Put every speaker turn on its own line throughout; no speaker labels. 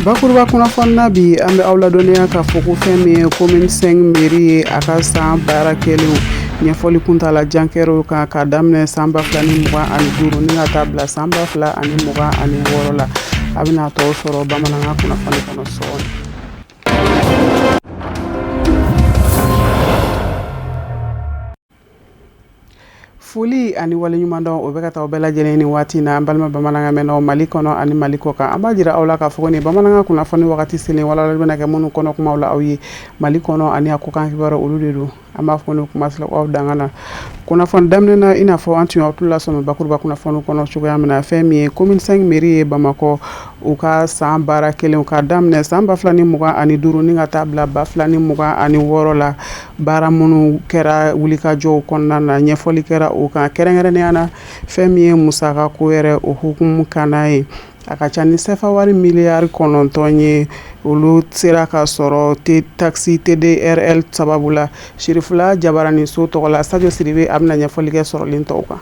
Bakuruba kunnafoni na bi, an bɛ aw ladɔnniya k'a fɔ ko fɛn min ye commune 5 mairie ye, a ka san baara kɛlenw ɲɛfɔli kuntaala jan kɛra o kan k'a daminɛ san 2025 ni ka taa bila san 2026 la. A bɛna tɔw sɔrɔ bamanankan kunnafoni kɔnɔ sɔɔni. Foli ani waleɲumandɔn o bɛ ka taa bɛɛ lajɛlen ni waati na, an balima bamanankan mɛnnaw Mali kɔnɔ ani Mali kɔ kan. An b'a jira aw la k'a fɔ ni bamanankan kunnafoni wagati selen, walawalali bɛna kɛ minnu kɔnɔ kumaw la aw ye Mali kɔnɔ ani a kɔkan kibaru, olu de don. An b'a fɔ ni kuma aw danga na kunnafoni daminɛ na, i n'a fɔ an tun y'aw tulo lasɔmi bakuruba kunnafoni kɔnɔ cogoya min na, fɛn min ye commune 5 mairie ye Bamakɔ, u ka san baara kɛlen k'a daminɛ san 2025 ni ka taa bila 2026 la, baara minnu kɛra wulikajɔw kɔnɔna na, ɲɛfɔli kɛra o kan. Kɛrɛnkɛrɛnnenya na, fɛn min ye musaka ko yɛrɛ o hukumu kana ye, a ka ca ni sefa wari miliyari 9 ye, olu sera ka sɔrɔ taxe TDRL sababu la. Sirifila Jabaraninso tɔgɔ la, Sajo Siribe, a bɛna ɲɛfɔli kɛ sɔrɔlen tɔw kan.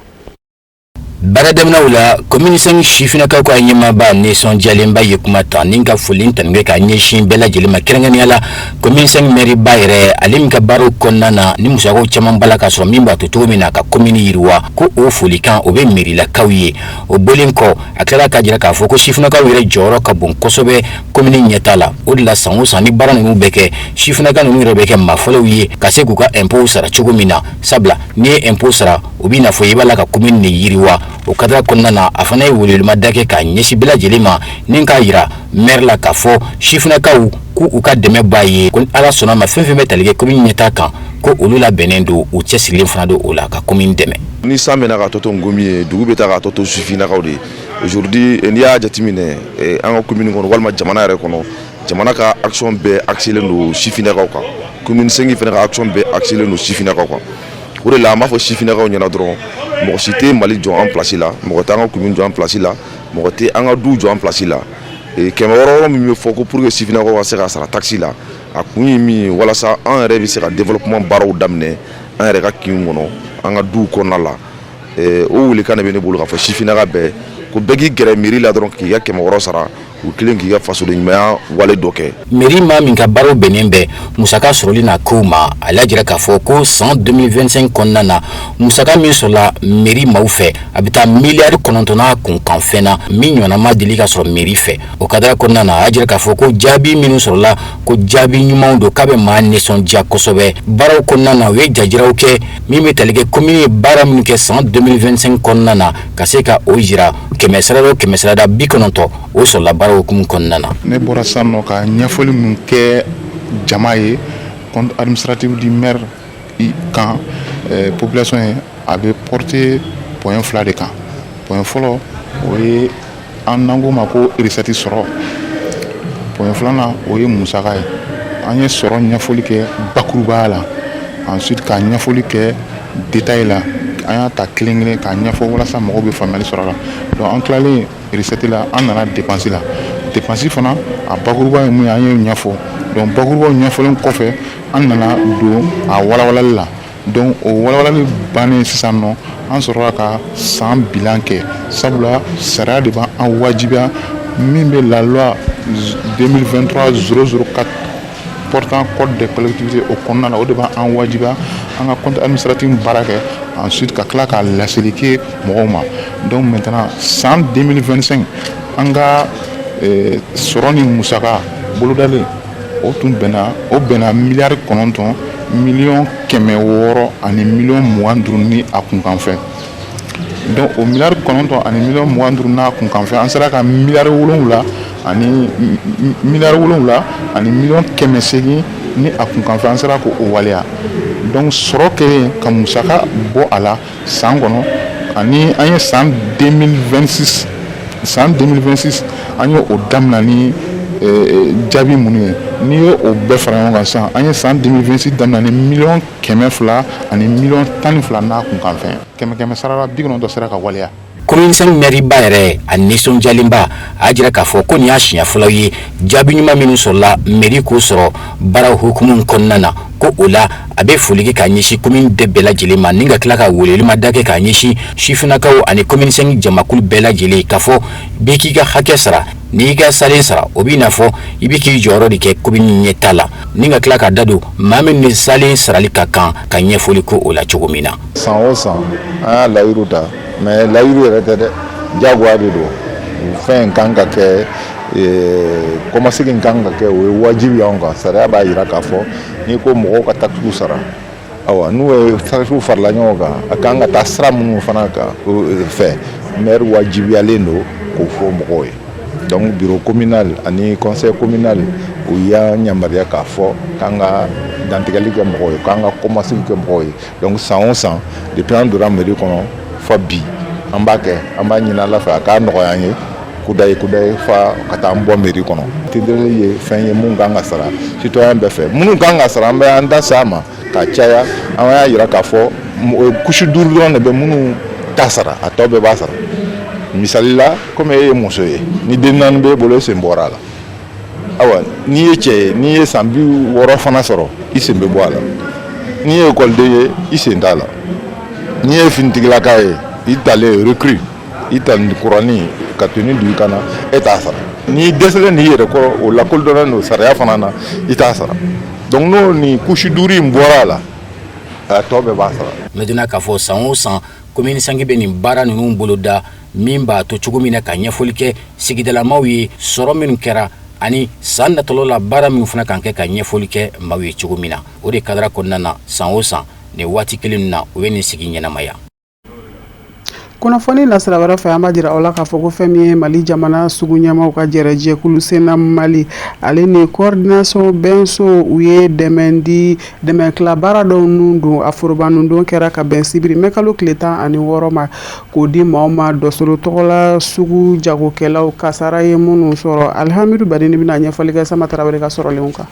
Baara daminɛw la, commune 5 sifinnakaw ka ɲɛmaaba nisɔndiyalenba ye kuma ta ni ka foli tanu kɛ ka ɲɛsin bɛɛ lajɛlen ma, kɛrɛnkɛrɛnnenya la commune 5 maire ba yɛrɛ, ale min ka baaraw kɔnɔna na ni musakaw caman b'a la ka sɔrɔ, min b'a to cogo min na ka commune yiriwa, ko o folikan o bɛ mairilakaw ye. O bɔlen kɔ, a tilala k'a jira k'a fɔ ko sifinnakaw yɛrɛ jɔyɔrɔ ka bon kosɛbɛ commune ɲɛtaa la. O de la, san o san ni baara ninnu bɛ kɛ, sifinnaka ninnu yɛrɛ bɛ kɛ maa fɔlɔw ye ka se k'u ka impôt sara cogo min na, sabula n'i ye impôt sara, o b'i n'a fɔ i b'a la ka commune de yiriwa. O kadara kɔnɔna na, a fana ye welewelema kɛ k'a ɲɛsin bɛɛ lajɛlen ma ni k'a jira maire la k'a fɔ sifinnakaw k'u u ka dɛmɛ b'a ye, ko Ala sɔnna ma, fɛn fɛn bɛ tali kɛ commune ɲɛtaa kan, ko olu labɛnnen don, u cɛsirilen fana don o la ka commune dɛmɛ.
Ni san bɛna ka tɔ to ngomi ye, dugu bɛ taa ka tɔ to sifinnakaw de ye. Aujourd'hui, n'i y'a jateminɛ an ka commune kɔnɔ walima jamana yɛrɛ kɔnɔ, jamana ka action bɛɛ axelen don sifinnakaw kan. Commune 5 fana ka action bɛɛ axelen don sifinnakaw kan. O de la, an b'a fɔ sifinnakaw ɲɛna dɔrɔn, mɔgɔ si tɛ Mali jɔ an place la, mɔgɔ tɛ an ka commune jɔ an place la, mɔgɔ tɛ an ka du jɔ an place la. 600 min bɛ fɔ ko pour que sifinnakaw ka se ka sara taxe la, a kun ye min ye, walasa an yɛrɛ bɛ se ka développement baaraw daminɛ an yɛrɛ ka kin kɔnɔ, an ka duw kɔnɔna la. O welekan de bɛ ne bolo k'a fɔ sifinnaka bɛɛ, ko bɛɛ k'i gɛrɛ mairie la dɔrɔn k'i ka 600 sara, u kelen k'i ka fasoden ɲumanya wale dɔ kɛ.
Mairie maa min ka baaraw bɛnnen bɛ musaka sɔrɔli n'a kow ma, a y'a jira k'a fɔ ko san 2025 kɔnɔna na, musaka min sɔrɔla mairie maaw fɛ, a bɛ taa miliyari 9 n'a kunkanfɛn na, min ɲɔgɔnna ma deli ka sɔrɔ mairie fɛ. O kadara kɔnɔna na, a y'a jira k'a fɔ ko jaabi minnu sɔrɔla, ko jaabi ɲumanw don, k'a bɛ maa nisɔndiya kosɛbɛ. Baaraw kɔnɔna na, u ye jajiraw kɛ min bɛ tali kɛ commune ye baara minnu kɛ san 2025 kɔnɔna na, ka se ka o jira kɛmɛ sarada o kɛmɛ sarada 90, o sɔrɔla baara hukumu kɔnɔna na.
Ne bɔra sisan nɔ ka ɲɛfɔli min kɛ jama ye compte administratif du maire kan population ye, a bɛ porter point fila de kan. Point fɔlɔ, o ye an n'an k'o ma ko recette sɔrɔ. Point filanan, o ye musaka ye. An ye sɔrɔ ɲɛfɔli kɛ bakurubaya la, ensuite ka ɲɛfɔli kɛ détail la. An y'a ta kelen kelen k'a ɲɛfɔ walasa mɔgɔw bɛ faamuyali sɔrɔ a la. Donc an tilalen recette la, an nana dépense la. Dépense fana, a bakuruba ye mun ye, an y'o ɲɛfɔ. Donc bakurubaw ɲɛfɔlen kɔfɛ, an nana don a walawalali la. Donc o walawalali bannen sisan nɔ, an sɔrɔla ka san bilan kɛ, sabula sariya de b'an wajibiya min bɛ la loi 2023 004 portant code des collectivités, o kɔnɔna la, o de b'an wajibiya an ka compte administratif baara kɛ, ensuite ka tila k'a laseli kɛ mɔgɔw ma. Donc maintenant, san 2025, an ka sɔrɔ ni musaka bolodalen, o tun bɛnna, o bɛnna miliyari 9 miliyɔn 625 ni a kunkanfɛn. Donc o miliyari 9 ani miliyɔn 25 n'a kunkanfɛn, an sera ka miliyari 7 ani miliyari 7 ani miliyɔn 800 ni a kunkanfɛn, an sera k'o waleya. Donc sɔrɔ kɛlen ka musaka bɔ a la san kɔnɔ, ani an ye san 2026, san 2026 an ye o daminɛ ni jaabi minnu ye, n'i ye o bɛɛ fara ɲɔgɔn kan sisan, an ye san 2026 daminɛ ni miliyɔn 200 ani miliyɔn 12 n'a kunkanfɛn, kɛmɛ kɛmɛ sara la 90 sera ka waleya.
Commune 5 maire ba yɛrɛ, a nisɔndiyalenba, a y'a jira k'a fɔ ko nin y'a siɲɛ fɔlɔ ye, jaabi ɲuman minnu sɔrɔla mairie k'o sɔrɔ baaraw hukumu kɔnɔna na, ko o la a bɛ foli kɛ k'a ɲɛsin commune de bɛɛ lajɛlen ma, ni ka tila ka welewelema kɛ k'a ɲɛsin sifinnakaw ani commune 5 jamakulu bɛɛ lajɛlen, k'a fɔ bɛɛ k'i ka hakɛ sara. N'i ka salen sara, o b'i n'a fɔ i bɛ k'i jɔyɔrɔ de kɛ komini ɲɛtaa la, ni ka tila ka da don maa min ni salen sarali ka kan, ka ɲɛfɔli ko o la cogo min na.
San o san, an y'a layiru ta, mais layiru yɛrɛ tɛ dɛ, jagoya de don. Fɛn kan ka kɛ, kɔmasegin kan ka kɛ, o ye wajibi y'anw kan. Sariya b'a jira k'a fɔ n'i ko mɔgɔw ka taxes sara, awa, n'u ye taxes farala ɲɔgɔn kan, a kan ka taa sira minnu fana kan fɛ, maire wajibiyalen don k'o fɔ mɔgɔw ye. Donc bureau communal ani conseil communal, u y'an yamaruya k'a fɔ k'an ka dantigɛli kɛ mɔgɔw ye, k'an ka kɔmasegin kɛ mɔgɔw ye. Donc san o san, depuis an donna mairie kɔnɔ fɔ bi, an b'a kɛ. An b'a ɲini Ala fɛ a k'a nɔgɔya an ye kudayi kudayi fa ka taa an bɔ mairie kɔnɔ. TDR ye fɛn ye mun kan ka sara citoyen bɛɛ fɛ. Minnu kan ka sara, an bɛ an da se a ma ka caya. An y'a jira k'a fɔ couche 5 dɔrɔn de bɛ minnu ta sara, a tɔ bɛɛ b'a sara. Misali la, komi e ye muso ye, ni den 4 b'e bolo, e sen bɔra a la. Awa, n'i ye cɛ ye, n'i ye san 60 fana sɔrɔ, i sen bɛ bɔ a la. N'i ye ekɔliden ye, i sen t'a la. N'i ye finitigilaka ye, i talen recrue, i tali kuranin ka tenue don i kan na, e t'a sara. N'i dɛsɛlen n'i yɛrɛ kɔrɔ, o lakodɔnnen don sariya fana na, i t'a sara. Donc n'o ni couche 5 in bɔra a la, a tɔ bɛɛ b'a sara.
Maintenant, k'a fɔ san o san, commune 5 bɛ nin baara ninnu boloda, min b'a to cogo min na ka ɲɛfɔli kɛ sigidalamaw ye, sɔrɔ minnu kɛra ani san natɔlɔ la, baara minnu fana kan kɛ, ka ɲɛfɔli kɛ maaw ye cogo min na. O de cadre kɔnɔna na, san o san nin waati kelen na, u ye nin sigi ɲɛnamaya.
Kunnafoni nasira wɛrɛ fɛ, an b'a jira aw la k'a fɔ ko fɛn min ye Mali jamana sugu ɲɛmaw ka jɛrɛjɛkulu Senam Mali, ale ni coordination Bɛnso, u ye dɛmɛ di, dɛmɛ tila baara dɔw nun don. A foroba nun don kɛra ka bɛn sibiri mɛ kalo tile 16 ma, k'o di maaw ma Dɔsoro tɔgɔla sugu jagokɛlaw kasara ye minnu sɔrɔ. Alihamidu Badini bɛna ɲɛfɔli kɛ Sama Tarawele ka sɔrɔlenw kan.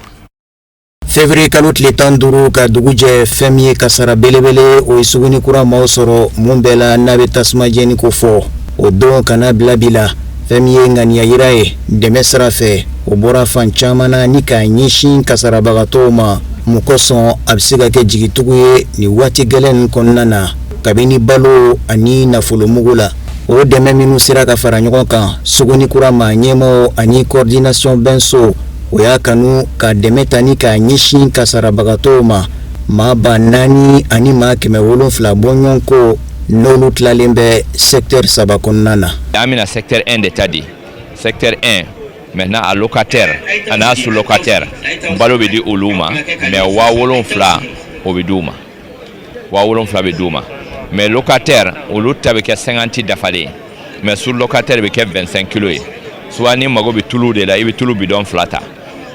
Février kalo tile 15 ka dugu jɛ, fɛn min ye kasara belebele, o ye Suguni Kura maaw sɔrɔ. Mun bɛɛ la n'a bɛ tasuma jɛni ko fɔ, o don kana bila bi la, fɛn min ye ŋaniya yira ye dɛmɛ sira fɛ, o bɔra fan caman na ni k'a ɲɛsin kasarabagatɔw ma. Mun kosɔn a bɛ se ka kɛ jigitugu ye nin waati gɛlɛn nin kɔnɔna na, kabini balo ani nafolomugu la. O dɛmɛ minnu sera ka fara ɲɔgɔn kan, Suguni Kura maa ɲɛmaaw ani coordination Bɛnso, o y'a kanu ka dɛmɛ ta ni k'a ɲɛsin kasarabagatɔw ma, maa 4700 bɔɲɔgɔn ko, n'olu tilalen bɛ secteur saba kɔnɔna na.
An bɛna secteur 1 de ta di. Secteur 1 maintenant, a locataire a n'a sous locataire, balo bɛ di olu ma, mais 7000 o bɛ d'u ma, 7000 bɛ d'u ma. Mais locataire, olu ta bɛ kɛ 50 dafalen, mais sous locataire bɛ kɛ 25 kilos ye. Soit ni mago bɛ tulu de la, i bɛ tulu bidon 2 ta,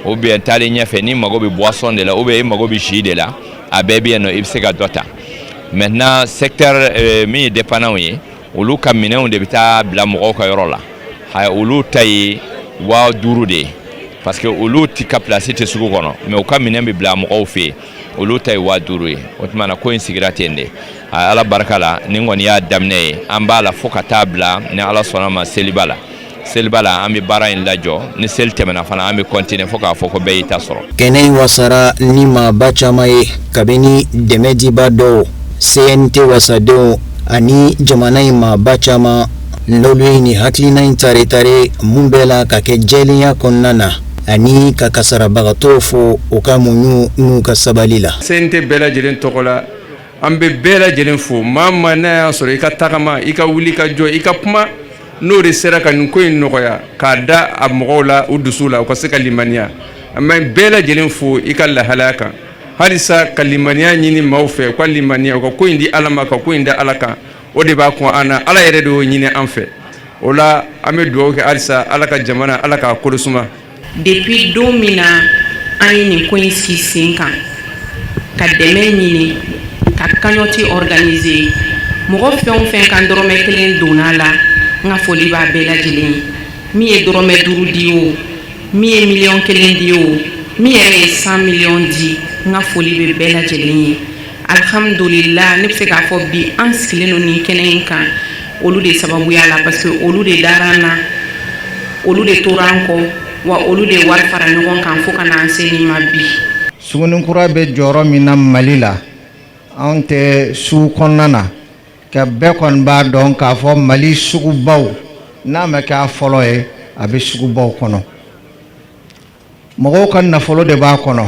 ou bien taalen ɲɛfɛ, ni mago bɛ boisson de la, ou bien i mago bɛ jus de la, a bɛɛ bɛ yen nɔ, i bɛ se ka dɔ ta. Maintenant, secteur min ye dépendant ye, olu ka minɛnw de bɛ taa bila mɔgɔw ka yɔrɔ la. Olu ta ye 5000 de ye, parce que olu ti ka place tɛ sugu kɔnɔ, mais u ka minɛn bɛ bila mɔgɔw fɛ yen. Olu ta ye 5000 ye. O tuma na, ko in sigira ten de. Ala barika la, nin kɔni y'a daminɛ ye. An b'a la fo ka taa bila, ni Ala sɔnna ma, seliba la. Seliba la, an bɛ baara in lajɔ. Ni seli tɛmɛna fana, an bɛ continuer fo k'a fɔ ko bɛɛ y'i ta sɔrɔ.
Kɛnɛ in wasara ni maaba caman ye, kabini dɛmɛ diba dɔw, CNT wasadenw ani jamana in maaba caman, n'olu ye nin hakilina in tare tare, mun bɛɛ la ka kɛ jɛlenya kɔnɔna na, ani ka kasarabagatɔw fo u ka muɲu n'u ka sabali la.
CNT bɛɛ lajɛlen tɔgɔ la, an bɛ bɛɛ lajɛlen fo. Maa maa n'a y'a sɔrɔ i ka tagama, i ka wuli ka jɔ, i ka kuma, n'o de sera ka nin ko in nɔgɔya k'a da a mɔgɔw la, u dusu la, u ka se ka limaniya, an bɛ bɛɛ lajɛlen fo i ka lahalaya kan. Halisa ka limaniya ɲini maaw fɛ, u ka limaniya, u ka ko in di Ala ma, ka ko in da Ala kan. O de b'a kɔn an na, Ala yɛrɛ de y'o ɲini an fɛ. O la, an bɛ dugawu kɛ halisa, Ala ka jamana, Ala k'a kolo suma.
Depuis don min na an ye nin ko in sigi sen kan, ka dɛmɛ ɲini, ka cagnotte organiser, mɔgɔ fɛn o fɛn kan dɔrɔmɛ 1 donna la, n ka foli b'a bɛɛ lajɛlen ye. Min ye dɔrɔmɛ 5 di o, min ye miliyɔn 1 di o, min yɛrɛ ye 100 miliyɔn di, n ka foli bɛ bɛɛ lajɛlen ye. Alhamdulillah, ne bɛ se k'a fɔ bi, an sigilen don nin kɛnɛ in kan olu de sababuya la, parce que olu de dara an na, olu de tora an kɔ, wa olu de wari fara ɲɔgɔn kan fo ka n'an se nin ma bi.
Suguninkura bɛ jɔyɔrɔ min na Mali la, anw tɛ sugu kɔnɔna na, ka bɛɛ kɔni b'a dɔn k'a fɔ Mali sugubaw n'a ma kɛ a fɔlɔ ye. A bɛ sugubaw kɔnɔ, mɔgɔw ka nafolo de b'a kɔnɔ,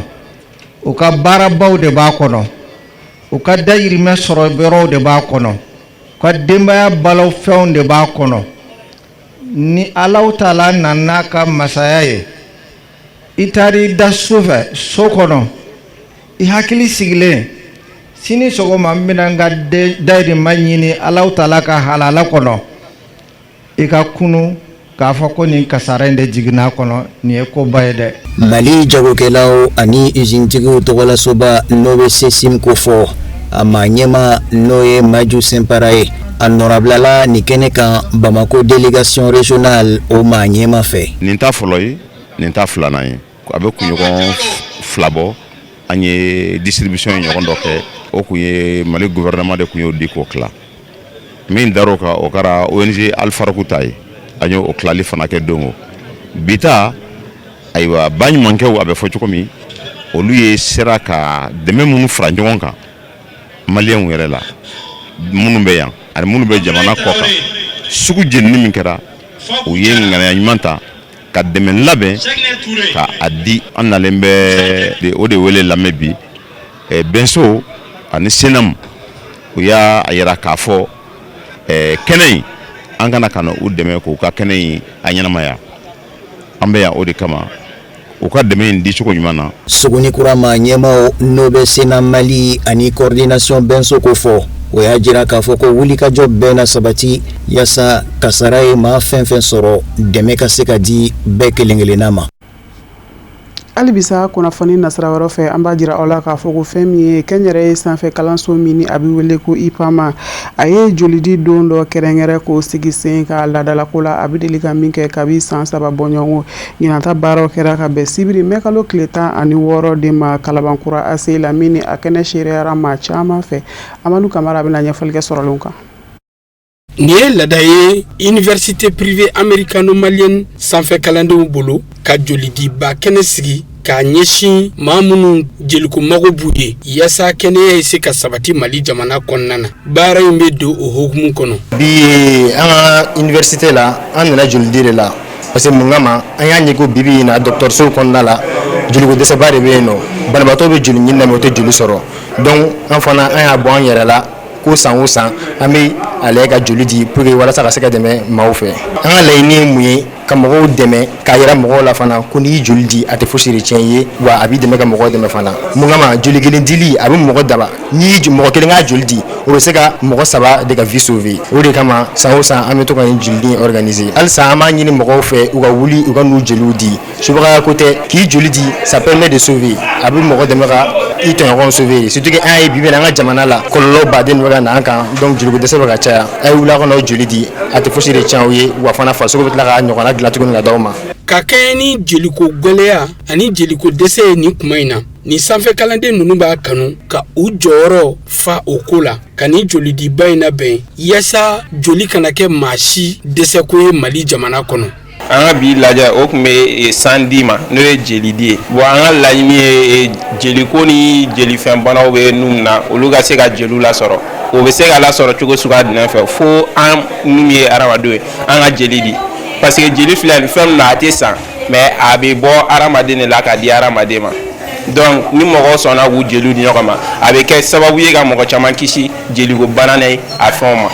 u ka baarabaw de b'a kɔnɔ, u ka dayirimɛ sɔrɔ yɔrɔw de b'a kɔnɔ, u ka denbaya balofɛnw de b'a kɔnɔ. Ni Alahu Taala nana n'a ka masaya ye, i taara i da su fɛ so kɔnɔ, i hakili sigilen, sini sɔgɔma n bɛna n ka dayirimɛ ɲini Alahu Taala ka halala kɔnɔ, i ka kunu k'a fɔ ko nin kasara in de jiginna a kɔnɔ, nin ye koba ye dɛ.
Mali jagokɛlaw ani usinetigiw tɔgɔlasoba, n'o bɛ CECIM kofɔ, a maa ɲɛmaa, n'o ye Maju Sɛnpara ye, a nɔrabilala nin kɛnɛ kan Bamakɔ délégation régionale o maa ɲɛmaa fɛ.
Nin ta fɔlɔ ye, nin ta filanan ye. A bɛ kunɲɔgɔn 2 bɔ, an ye distribution ɲɔgɔn dɔ kɛ. O tun ye Mali gouvernement de tun y'o di k'o tila. Min dar'o kan, o kɛra ONG Al-Faruku ta ye. An ye o tilali fana kɛ don o bi ta. Ayiwa, baɲumankɛw, a bɛ fɔ cogo min, olu ye sera ka dɛmɛ minnu fara ɲɔgɔn kan maliyɛnw yɛrɛ la, minnu bɛ yan ani minnu bɛ jamana kɔ kan, sugu jenini min kɛra, u ye ŋaniya ɲuman ta ka dɛmɛ labɛn ka a di. An nalen bɛ o de wele lamɛn bi. Bɛnso ani CENAM, u y'a yira k'a fɔ kɛnɛ in, an kana ka na u dɛmɛ k'u ka kɛnɛ in a ɲɛnamaya. An bɛ yan o de kama, u ka dɛmɛ in di cogo ɲuman na.
Sugunikura maa ɲɛmaaw, n'o bɛ CENAM Mali ani coordination Bɛnso ko fɔ, o y'a jira k'a fɔ ko wulikajɔ bɛɛ na sabati yaasa kasara ye maa fɛn fɛn sɔrɔ, dɛmɛ ka se ka di bɛɛ kelen kelenna ma.
Halibisa kunnafoni nasira wɛrɛ fɛ, an b'a jira aw la k'a fɔ ko fɛn min ye kɛnyɛrɛye sanfɛ kalanso min ni a bɛ wele ko IPAMA, a ye jolidi don dɔ kɛrɛnkɛrɛn k'o sigi sen ka laadalako la, a bɛ deli ka min kɛ kabi san 3 bɔɲɔgɔn. Ɲinata baaraw kɛra ka bɛn sibiri mɛkalo tile 16 de ma Kalabankura ACI la, min ni a kɛnɛ seereyara maa caman fɛ. Amadu Kamara bɛna ɲɛfɔli kɛ sɔrɔlenw kan.
Nin ye laada ye Université privée américano-malienne sanfɛ kalandenw bolo, ka jolidiba kɛnɛ sigi k'a ɲɛsin maa minnu jeliko mago b'u ye, yaasa kɛnɛya ye se ka sabati Mali jamana kɔnɔna na. Baara in bɛ don o hukumu kɔnɔ.
Bi, an ka université la, an nana jolidi de la, parce que mun kama, an y'a ye ko bibi in na, dɔgɔtɔrɔso kɔnɔna la, joliko dɛsɛba de bɛ yen nɔ. Banabaatɔ bɛ joli ɲini na, mais o tɛ joli sɔrɔ. Donc an fana, an y'a bɔ an yɛrɛ la ko san o san, an bɛ ale ka joli di pour que walasa ka se ka dɛmɛ maaw fɛ. An ka laɲini ye mun ye? Ka mɔgɔw dɛmɛ, k'a yira mɔgɔw la fana ko n'i y'i joli di, a tɛ fosi de tiɲɛ i ye, wa a b'i dɛmɛ ka mɔgɔw dɛmɛ fana. Mun kama, joli kelen dili, a bɛ mɔgɔ daba. N'i ye mɔgɔ kelen ka joli di, o bɛ se ka mɔgɔ saba de ka vie sauver. O de kama, san o san, an bɛ to ka nin joli di organiser. Halisa an b'a ɲini mɔgɔw fɛ, u ka wuli, u ka n'u joliw di. Subagaya ko tɛ. K'i joli di, ça permet de sauver, a bɛ mɔgɔ dɛmɛ ka i tɔɲɔgɔnw sauver, surtout que an y'a ye bi bi in na, an ka jamana la, kɔlɔlɔ baden bɛ ka na an kan. Donc joliko dɛsɛ bɛ ka caya. A ye wuli, a ka n'aw joli di, a tɛ fosi de tiɲɛ aw ye, wa fana farisogo bɛ tila k'a ɲɔgɔnna dilan tuguni ka d'aw ma.
Ka kɛɲɛ ni jeliko gwɛlɛya ani jeliko dɛsɛ ye nin kuma in na, nin sanfɛ kalanden ninnu b'a kanu ka u jɔyɔrɔ fa o ko la, ka nin jolidiba in labɛn yaasa joli kana kɛ maa si dɛsɛko ye Mali jamana kɔnɔ.
An ka bi lajɛ, o tun bɛ sang di ma, n'o ye jeli di ye. Bon, an ka laɲini ye jeliko ni jelifɛnbanaw bɛ minnu na, olu ka se ka jeliw lasɔrɔ. O bɛ se ka lasɔrɔ cogo suguya jumɛn fɛ? Fo an minnu ye hadamadenw ye, an ka jeli di, parce que jeli filɛ nin fɛn min na, a tɛ san, mais a bɛ bɔ hadamaden de la ka di hadamaden ma. Donc ni mɔgɔw sɔnna k'u jeliw di ɲɔgɔn ma, a bɛ kɛ sababu ye ka mɔgɔ caman kisi jeliko bana ni a fɛnw ma.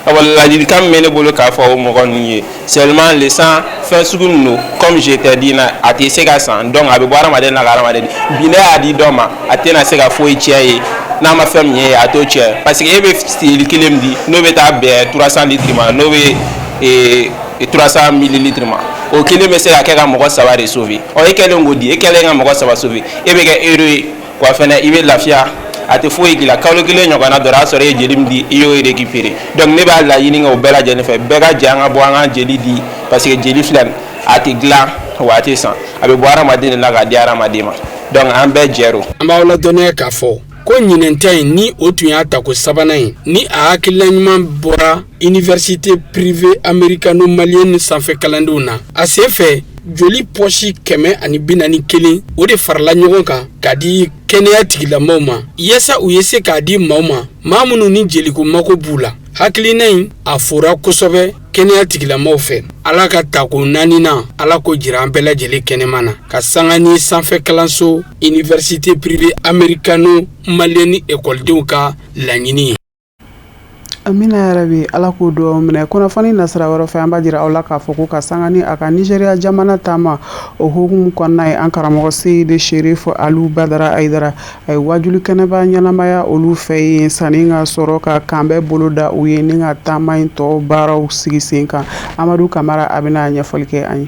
Awa, ladilikan min bɛ ne bolo k'a fɔ o mɔgɔ ninnu ye, seulement le sang, fɛn sugu min don, comme je t'ai dit na, a tɛ se ka san. Donc a bɛ bɔ hadamaden na ka hadamaden di. Bi ne y'a di dɔ ma, a tɛna se ka foyi tiɲɛ ye. N'a ma fɛn min ye, a t'o tiɲɛ, parce que e bɛ jeli kelen min di, n'o bɛ taa bɛn 300 litres ma, n'o bɛ 300 millilitres ma, o kelen bɛ se ka kɛ ka mɔgɔ saba de sauver. Ɔ, e kɛlen k'o di, e kɛlen ka mɔgɔ saba sauver, e bɛ kɛ héros ye, wa fɛnɛ i bɛ lafiya, a tɛ foyi k'i la. Kalo kelen ɲɔgɔnna dɔrɔn, a y'a sɔrɔ e ye jeli min di, i y'o récupérer. Donc ne b'a laɲini kɛ o bɛɛ lajɛlen fɛ, bɛɛ ka jɛ an ka bɔ, an ka jeli di, parce que jeli filɛ nin, a tɛ dilan wa a tɛ san, a bɛ bɔ hadamaden de la k'a di hadamaden ma. Donc an bɛɛ jɛ don.
An b'aw ladɔnniya k'a fɔ ko ɲinɛn ta in, ni o tun y'a tako sabanan ye, ni a hakilina ɲuman bɔra Université privée américano-malienne sanfɛ kalandenw na. A sen fɛ, joli pɔsi 141, o de farala ɲɔgɔn kan k'a di kɛnɛya tigilamɔgɔw ma, yaasa u ye se k'a di maaw ma, maa minnu ni jeliko mako b'u la. Hakilina in, a fora kosɛbɛ kɛnɛya tigilamɔgɔw fɛ. A Ala ka tako naaninan, Ala k'o jira an bɛɛ lajɛlen kɛnɛma na, ka sanga ni sanfɛ kalanso Université privée américano malienne ekɔlidenw ka laɲini ye.
Amina yarabi, Ala k'o dugawu minɛ. Kunnafoni nasira wɛrɛ fɛ, an b'a jira aw la k'a fɔ ko ka sanga ni a ka Nizeriya jamana taama, o hukumu kɔnɔna ye, an karamɔgɔ Seyidi Serifu Alu Badara Ayidara, a ye wajuli kɛnɛba ɲɛnamaya olu fɛ yen sanni ka sɔrɔ ka kanbɛn bolo da u ye ni ka taama in tɔ baaraw sigi sen kan. Amadu Kamara, a bɛna ɲɛfɔli kɛ an ye.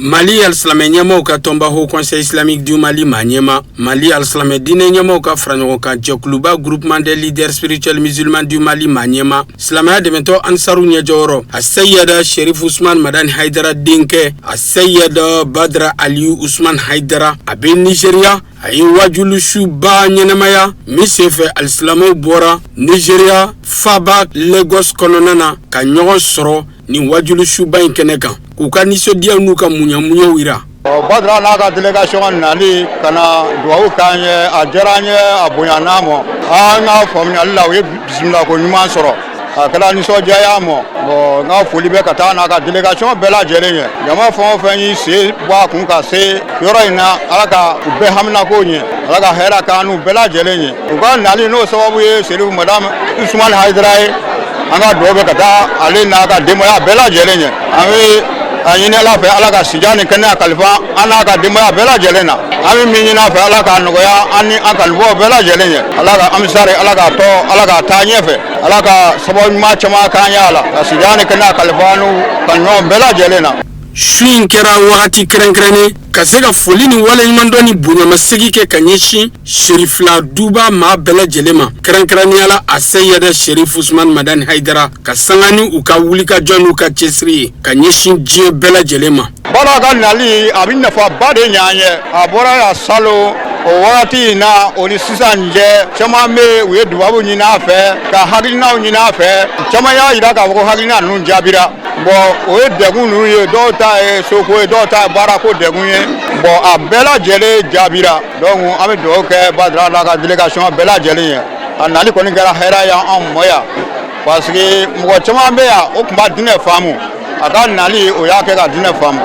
Mali alisilamɛ ɲɛmaaw ka tɔnba Haut Conseil islamique du Mali maa ɲɛmaa, Mali alisilamɛ diinɛ ɲɛmaaw ka faraɲɔgɔnkan jɛkuluba Groupement des leaders spirituels musulmans du Mali maa ɲɛmaa, silamɛya dɛmɛtɔn Ansaru ɲɛjɔyɔrɔ, a Seyida Sherif Usman Madani Haidara denkɛ, a Seyida Badara Aliyu Usman Haidara, a bɛ Nizeriya. A ye wajulisuba ɲɛnamaya min senfɛ, alisilamɛw bɔra Nizeriya faaba Lagos kɔnɔna na ka ɲɔgɔn sɔrɔ nin wajulisuba in kɛnɛ kan, k'u ka nisɔndiya n'u ka muɲamuɲaw jira.
Badara n'a ka délégation nali ka na dugawu k'an ye, a diyara an ye, a bonyana an ma. An ka faamuyali la, u ye bisimilako ɲuman sɔrɔ, a kɛra nisɔndiya y'an ma. Bon, n ka foli bɛ ka taa n'a ka délégation bɛɛ lajɛlen ye. Jama fɛn o fɛn y'i sen bɔ a kun ka se yɔrɔ in na, Ala ka u bɛɛ haminako ɲɛ, Ala ka hɛrɛ k'an n'u bɛɛ lajɛlen ye. U ka nali n'o sababu ye Serifu Madame Usumani Hayidara ye, an ka dugawu bɛ ka taa ale n'a ka denbaya bɛɛ lajɛlen ye. An bɛ a ɲini Ala fɛ, Ala ka sijan ni kɛnɛya kalifa an n'a ka denbaya bɛɛ lajɛlen na. An bɛ min ɲini a fɛ, Ala k'a nɔgɔya an ni an kanubaaw bɛɛ lajɛlen ye. Ala ka Ansar, Ala k'a tɔ, Ala k'a taa ɲɛfɛ, Ala ka sababu ɲuman caman k'an ye a la, ka sijan ni kɛnɛya kalifa an n'u kanuɲɔgɔn bɛɛ lajɛlen na.
Su in kɛra wagati kɛrɛnkɛrɛnnen ka se ka foli ni waleɲumandɔn ni bonyamasegin kɛ ka ɲɛsin Serifila duba maa bɛɛ lajɛlen ma, kɛrɛnkɛrɛnnenya la a Seyida Serif Usumani Madani Hayidara, ka sanga ni u ka wulikajɔ n'u ka cɛsiri ye ka ɲɛsin diɲɛ bɛɛ lajɛlen ma.
Badara ka nali, a bɛ nafaba de ɲɛ an ye. A bɔra yan salon, o wagati in na, o ni sisan cɛ, caman bɛ u ye dubabu ɲini a fɛ, ka hakilinaw ɲini a fɛ. Caman y'a jira k'a fɔ ko hakilina ninnu jaabira. Bon, o ye degun ninnu ye, dɔw ta ye soko ye, dɔw ta ye baarako degun ye. Bon, a bɛɛ lajɛlen jaabira. Donc an bɛ dugawu kɛ Badara n'a ka délégation bɛɛ lajɛlen ye. A nali kɔni kɛra hɛrɛ ye anw ma yan, parce que mɔgɔ caman bɛ yan, o tun ma diinɛ faamu. A ka nali, o y'a kɛ ka diinɛ faamu.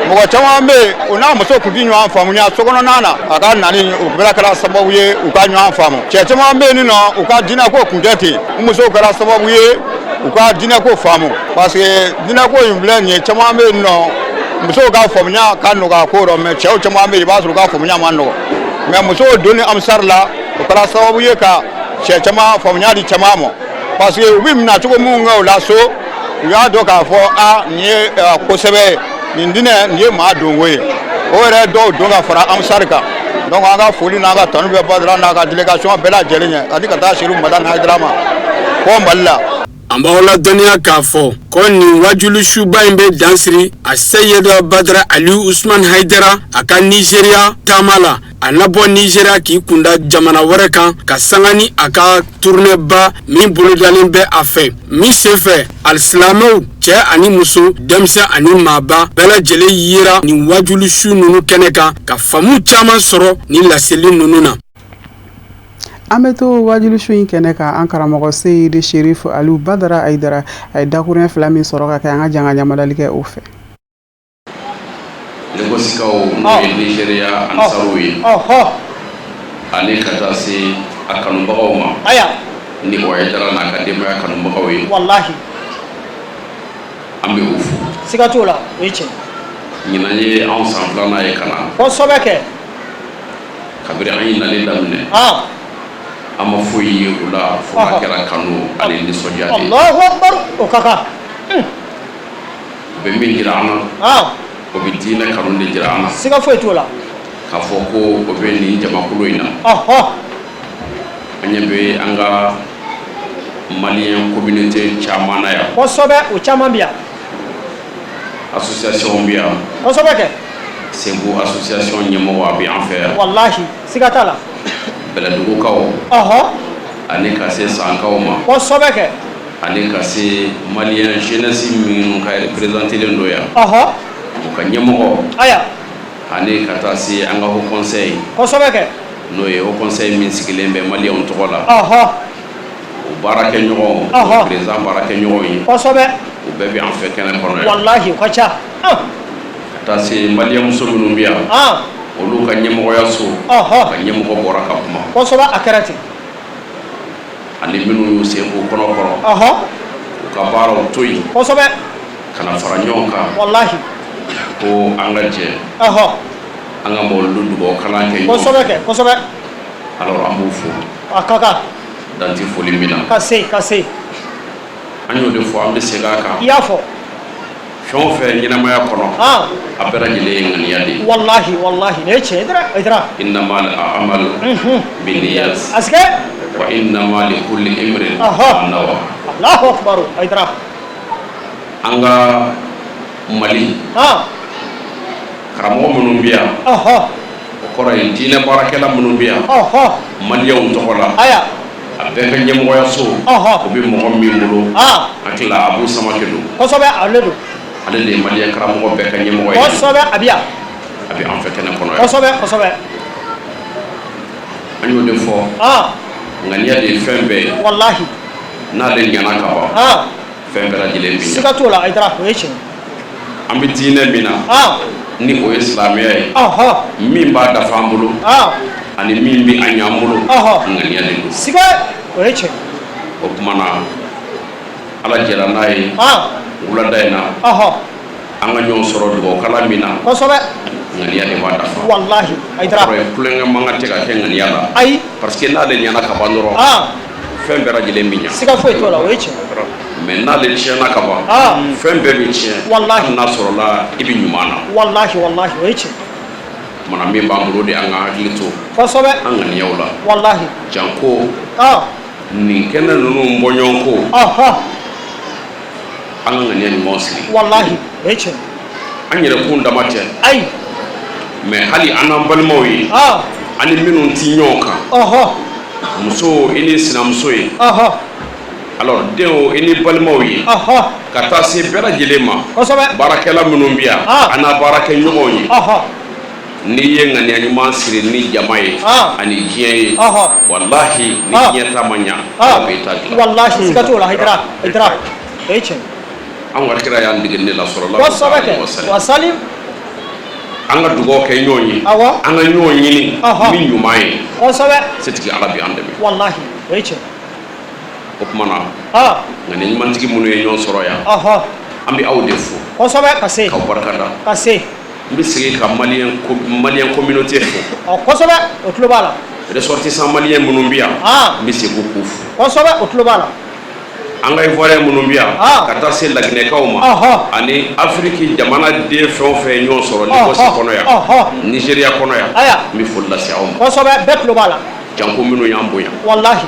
Mɔgɔ caman bɛ yen, o n'a muso tun tɛ ɲɔgɔn faamuya sokɔnɔna na. A ka nali, o bɛɛ kɛra sababu ye u ka ɲɔgɔn faamu. Cɛ caman bɛ yen nɔ, u ka diinɛ ko tun tɛ ten, u musow kɛra sababu ye u ka diinɛ ko faamu, parce que diinɛ ko in filɛ nin ye, caman bɛ yen nɔ, musow ka faamuya ka nɔgɔ a ko rɔ, mais cɛw caman bɛ yen, i b'a sɔrɔ u ka faamuya ma nɔgɔ. Mais musow donni Ansar la, o kɛra sababu ye ka cɛ caman faamuya di caman ma, parce que u bɛ minɛ cogo minnu kɛ u la so, u y'a dɔn k'a fɔ a nin ye kosɛbɛ ye, nin diinɛ nin ye maa donko ye. O yɛrɛ dɔw don ka fara Ansar kan. Donc an ka foli n'an ka tanu bɛ Badara n'a ka délégation bɛɛ lajɛlen ye, ka di ka taa Serifu Madani Hayidara ma fɔ Mali la.
An b'aw ladɔnniya k'a fɔ ko nin wajulisuba in bɛ dan siri a Seyida Badara Aliyu Usman Hayidara a ka Nizeriya taama la. A na bɔ Nizeriya k'i kunda jamana wɛrɛ kan ka sanga ni a ka tournée ba min bolodalen bɛ a fɛ, min senfɛ alisilamɛw, cɛ ani muso, denmisɛn ani maaba bɛɛ lajɛlen yera nin wajulisu ninnu kɛnɛ kan ka faamu caman sɔrɔ nin laseli ninnu na.
An bɛ to wajulisu in kɛnɛ kan. An karamɔgɔ Seyidi Serifu Aliyu Badara Ayidara, a ye dakuruɲɛ fila min sɔrɔ ka kɛ, an ka jan ka ɲamadali kɛ o fɛ.
Lagosikaw, n'o ye Nizeriya Ansaruw ye, ani ka taa se a kanubagaw ma, ni o Hayidara n'a ka denbaya kanubagaw ye,
walahi,
an bɛ u fo.
Siga t'o la, o ye tiɲɛ.
Ɲinan ye anw san filanan ye ka na.
Kosɛbɛ kɛ.
Kabiri an ye nali daminɛ, an ma foyi ye u la fo n'a kɛra kanu ani nisɔndiya de ye.
Alahu akibaru, o ka kan.
O bɛ min jira an na, o bɛ diinɛ kanu de jira an na.
Siga foyi t'o la.
K'a fɔ ko o bɛ nin jamakulu in na. An ɲɛ bɛ an ka malien communauté caman na yan.
Kosɛbɛ, o caman bɛ yan.
Association bɛ yan.
Kosɛbɛ kɛ.
Segu association ɲɛmɔgɔ, a bɛ an fɛ yan.
Walahi, siga t'a la.
Bɛlɛdugukaw. Ani ka se Sankaw ma.
Kosɛbɛ kɛ.
Ani ka se malien jeunesse minnu ka représentélen don yan. U ka ɲɛmɔgɔ.
Aya.
Ani ka taa se an ka haut conseil.
Kosɛbɛ kɛ.
N'o ye haut conseil min sigilen bɛ malienw tɔgɔ la. O baarakɛɲɔgɔnw, président baarakɛɲɔgɔnw ye.
Kosɛbɛ.
U bɛɛ bɛ an fɛ kɛnɛ kɔnɔ yan.
Walahi, o ka ca.
Ka taa se maliyɛnmuso minnu bɛ yan, olu ka ɲɛmɔgɔyaso ka ɲɛmɔgɔ bɔra ka kuma.
Kosɛbɛ, a kɛra ten.
Ani minnu y'u sen b'u kɔnɔ kɔrɔ, u ka baaraw to yen ka na fara ɲɔgɔn kan.
Walahi.
Ko an ka jɛ an ka mawuludu dugawu kalan kɛ ɲɔgɔn.
Kosɛbɛ kɛ, kosɛbɛ.
Alors, an b'u fo.
A ka kan.
Dan tɛ foli min na.
Ka se, ka se.
An y'o de fɔ, an bɛ segin a kan.
I y'a fɔ.
Fɛn o fɛn ɲɛnamaya kɔnɔ, a bɛɛ lajɛlen ye ŋaniya de ye.
Walahi, walahi, nin ye tiɲɛ ye dɛ, Hayidara.
Innamal a'malu binniyat.
Asike.
Wa innama likulli imrin ma nawa.
Allahu akbar, Hayidara.
An ka Mali karamɔgɔ minnu bɛ yan, o kɔrɔ ye diinɛ baarakɛla minnu bɛ yan maliyɛnw tɔgɔ la, a bɛɛ ka ɲɛmɔgɔyaso o bɛ mɔgɔ min bolo, an tila Abu Samakɛ don.
Kosɛbɛ, ale don.
Ale de ye maliyɛn karamɔgɔ bɛɛ ka ɲɛmɔgɔ ye.
Kosɛbɛ, a bɛ yan.
A bɛ an fɛ kɛnɛ kɔnɔ yan.
Kosɛbɛ, kosɛbɛ.
An y'o de fɔ, ŋaniya de ye fɛn bɛɛ ye.
Walahi.
N'ale ɲɛna ka ban, fɛn bɛɛ lajɛlen bɛ ɲɛ.
Siga t'o la, Hayidara, o ye tiɲɛ.
An bɛ diinɛ min na, ni o ye silamɛya ye, min b'a dafa an bolo ani min bɛ a ɲɛ an bolo, ŋaniya de don.
Siga, o ye tiɲɛ.
O tuma na, Ala jɛra n'a ye wulada in na, an ka ɲɔgɔn sɔrɔ dugawu kalan min na. Ŋaniya de b'a dafa.
Walahi, Hayidara.
O kɔrɔ ye tulonkɛ man kan tɛ ka kɛ ŋaniya la.
Ayi.
Parce que n'ale ɲɛna ka ban dɔrɔn, fɛn bɛɛ lajɛlen bɛ ɲɛ.
Siga foyi t'o la, o ye tiɲɛ.
Mais n'ale tiɲɛna ka ban, fɛn bɛɛ bɛ tiɲɛ.
Walahi.
Hali n'a sɔrɔla i bɛ ɲuman na.
Walahi, walahi, o ye tiɲɛ.
Kumana min b'an bolo de, an ka hakili to an ŋaniyaw la.
Walahi.
Janko nin kɛnɛ ninnu bɔɲɔgɔnko, an ka ŋaniya ɲumanw siri.
Walahi, o ye tiɲɛ.
An yɛrɛ kun dama tɛ.
Ayi.
Mais hali an n'an balimaw ye, ani minnu ti ɲɔgɔn kan, muso i ni sinamuso ye, alors denw i ni balimaw ye, ka taa se bɛɛ lajɛlen ma, baarakɛla minnu bɛ yan, an n'a baarakɛɲɔgɔnw ye, n'i ye ŋaniya ɲuman siri ni jama ye ani diɲɛ ye, walahi, ni diɲɛ ta ma ɲa, Ala b'i ta dilan.
Walahi, siga t'o la, Hayidara, Hayidara, o ye tiɲɛ.
An ka kira y'an dege ne la sɔrɔla.
Kosɛbɛ kɛ, wa salim.
An ka dugawu kɛ ɲɔgɔn ye, an ka ɲɔgɔn ɲini ni ɲuman ye. Setigi Ala bɛ an dɛmɛ.
Walahi, o ye tiɲɛ.
O tuma na, ŋaniya ɲumantigi minnu ye ɲɔgɔn sɔrɔ yan, an bɛ aw de fo.
Kosɛbɛ, ka se.
K'aw barika da.
Ka se.
N bɛ segin ka malien communauté fo.
Ɔ, kosɛbɛ, o tulo b'a la.
Ressortissant malien minnu bɛ yan, n bɛ segin k'u fo.
Kosɛbɛ, o tulo b'a la.
An ka ivoirien minnu bɛ yan, ka taa se laginɛkaw ma, ani Afiriki jamana den fɛn o fɛn ye ɲɔgɔn sɔrɔ Lagos kɔnɔ yan, Nigéria kɔnɔ yan, n bɛ foli lase aw ma.
Kosɛbɛ, bɛɛ tulo b'a la.
Janko minnu y'an bonya.
Walahi.